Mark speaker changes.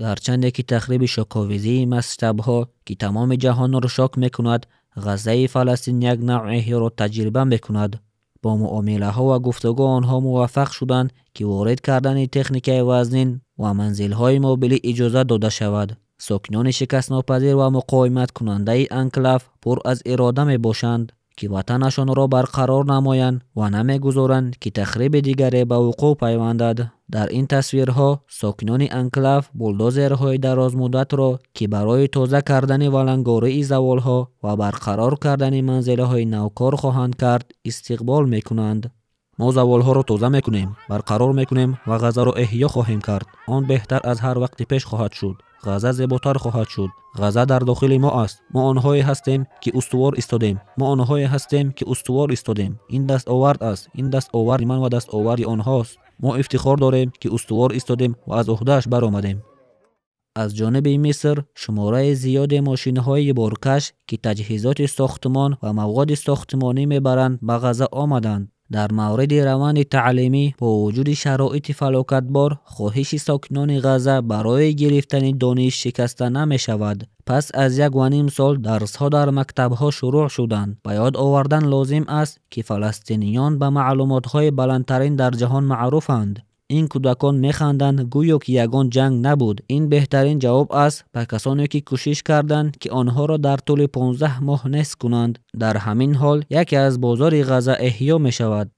Speaker 1: Гарчанде ки тахриби шоковизии масштабҳо, ки тамоми ҷаҳонро шок мекунад, Ғаззаи Фаластин як навъ эҳёро таҷриба мекунад. Бо муомилаҳо ва гуфтугӯ онҳо муваффақ шуданд, ки ворид кардани техникаи вазнин ва манзилҳои мобилӣ иҷозат дода шавад. Сокинони шикастнопазир ва муқовиматкунандаи анклав пур аз ирода мебошанд, ки ватанашонро барқарор намоянд ва намегузоранд, ки тахриби дигаре ба вуқӯъ пайвандад. Дар ин тасвирҳо сокинони анклав булдозерҳои дарозмуддатро, ки барои тоза кардани валангории заволҳо ва барқарор кардани манзилҳои навкор хоҳанд кард, истиқбол мекунанд. Мо заволҳоро тоза мекунем, барқарор мекунем ва Ғаззаро эҳё хоҳем кард. Он беҳтар аз ҳар вақти пеш хоҳад шуд. Ғазза зеботар хоҳад шуд. Ғазза дар дохили мо аст. Мо онҳое ҳастем, ки устувор истодем. Мо онҳое ҳастем, ки устувор истодем. Ин дастовард аст. Ин дастоварди ман ва дастоварди онҳост. Мо ифтихор дорем, ки устувор истодем ва аз уҳдааш баромадем. Аз ҷониби Миср шумораи зиёди мошинҳои боркаш, ки таҷҳизоти сохтмон ва маводи сохтмонӣ мебаранд, ба Ғазза омаданд. Дар мавриди раванди таълимӣ, бо вуҷуди шароити фалокатбор, хоҳиши сокинони Ғазза барои гирифтани дониш шикаста намешавад. Пас аз 1,5 сол дарсҳо дар мактабҳо шурӯъ шуданд. Ба ёд овардан лозим аст, ки фаластиниён ба маълумотҳои баландтарин дар ҷаҳон маъруфанд. Ин кӯдакон механданд, гӯё ки ягон ҷанг набуд. Ин беҳтарин ҷавоб аст ба касоне, ки кӯшиш карданд, ки онҳоро дар тӯли 15 моҳ нест кунанд. Дар ҳамин ҳол яке аз бозори Ғазза эҳё мешавад.